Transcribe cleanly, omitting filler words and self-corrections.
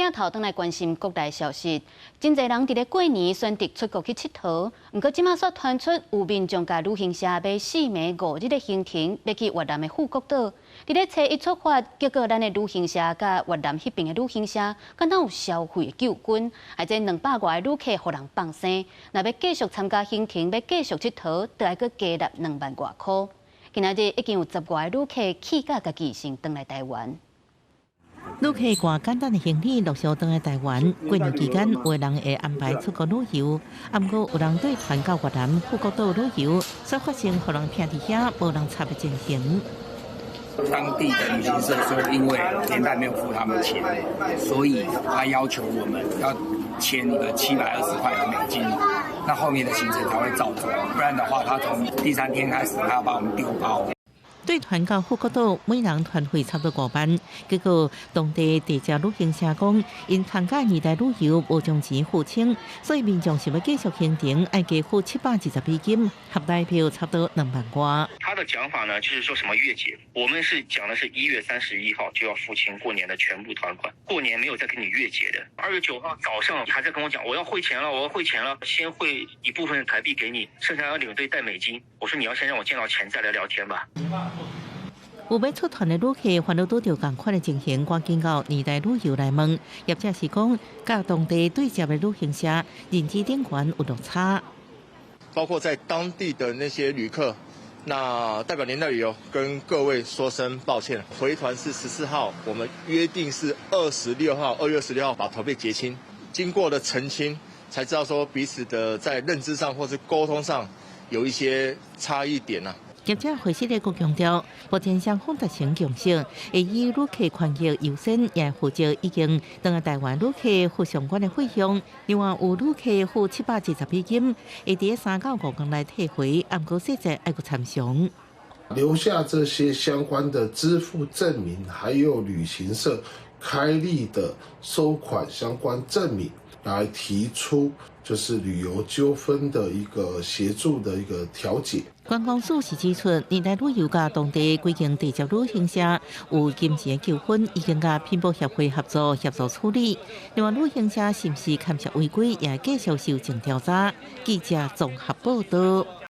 鏡頭轉來關心國內消息，真濟人佇咧過年選擇出國去𨑨迌，毋過這馬煞傳出有民眾共旅行社買4暝5日的行程，欲去越南的富國島。佇咧初一出發，結果咱的旅行社佮越南彼爿的旅行社，敢若有消費的糾紛，害這200外个旅客予人放生。若欲繼續參加行程，欲繼續𨑨迌，就愛閣加納2萬外箍。今仔日已經有10外个旅客氣甲家己先轉來台灣。旅客攜簡單的行李陸續轉來台灣。過年期間，有的人會安排出國旅遊，毋過有人對團到越南富國島旅遊，煞發生予人騙佇遐無人插的情形。當地的旅行社說，因為連帶沒有付他們錢，所以他要求我們要簽一個720塊的美金，那後面的行程才會照走，不然的話，他從第三天開始，他要把我們丟包。對團到富國島，每人團費差不多5萬。結果當地地接旅行社講，𪜶參加年代旅遊無將錢付清，所以民眾是欲繼續行程，愛加付720美金，合台幣差不多2萬外。他的講法呢，就是說什麼月結，我們是講的是1月31號就要付清過年的全部團款，過年沒有再跟你月結的。2月9號早上還在跟我講，我要匯錢了，我要匯錢了，先匯一部分台幣給你，剩下要領隊帶美金。我說你要先讓我見到錢再來聊天吧。有欲出團的旅客煩惱拄著仝款的情形，趕緊到年代旅遊來問，業者是講，佮當地對接的旅行社認知頂懸有落差。包括在當地的那些旅客，那代表年代旅遊跟各位說聲抱歉。回團是14號，我們約定是二十六號，2月26號把團費結清。經過了澄清，才知道說彼此的在認知上或是溝通上有一些差異點啊。業者會時咧閣強調，目前雙方達成共識，會以旅客權益優先，也負責已經轉來台灣旅客付相關的費用。另外有旅客付720美金，會佇3到5天內退回，毋過細節愛閣參詳。留下這些相關的支付證明，還有旅行社開立的收款相關證明，來提出就是旅遊糾紛的一個協助的一個調解。觀光署是指出，年代旅遊佮當地幾間地接旅行社有金錢糾紛，已經佮品保協會合作協助處理。另外，旅行社是毋是牽涉違規，也繼續受證調查。記者綜合報道。